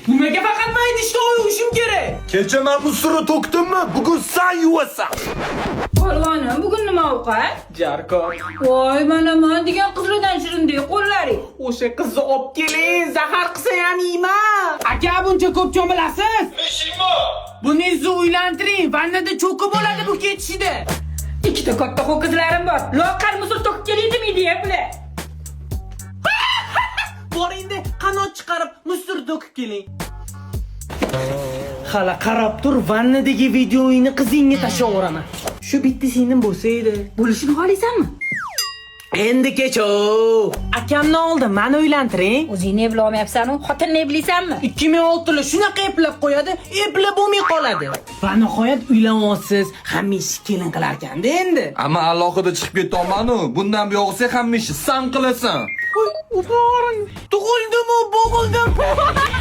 Nimaga faqat men idishda yuvishim kerak? Kecha men мусор ni to'kdimmi? Bugun san yuvasan. Polvonim, bugun nima ovqat? Jarko. Voy, mana man degan qizlardan shirindek qo'llaring. O'sha qizni olib keling, zahar qilsa ham yeyman. Aka, buncha ko'p cho'milasiz? Buni uylantiring, vannada cho'kib bo'ladi bu ketishida. Ikkita katta ho'kizlarim bor. Loaqal мусор to'kib keling demaydi bular. Bor endi, qanot chiqarib мусор to'kib keling. Hali qarab tur, vannadagi videoingni qizingga tashlayveraman. Shu bitta singlim bo'lsa edi. Bo'lishini xohlaysanmi? Endi kech. Akamni oldi, mani uylantiring. O'zingni eplolmayapsan-u, xotinni eplaysanmi? 2006 shunaqa eplab qo'yadi, eplab bo'lmay qoladi. Va nihoyat uylanyapsiz, hamma ishni kelin qilarkan-da endi. Amma alohida chiqib ketolmanu. Bundan buyog'isi hamma ishni san qilasan. Voy, tug'ildim-u, bo'g'ildim.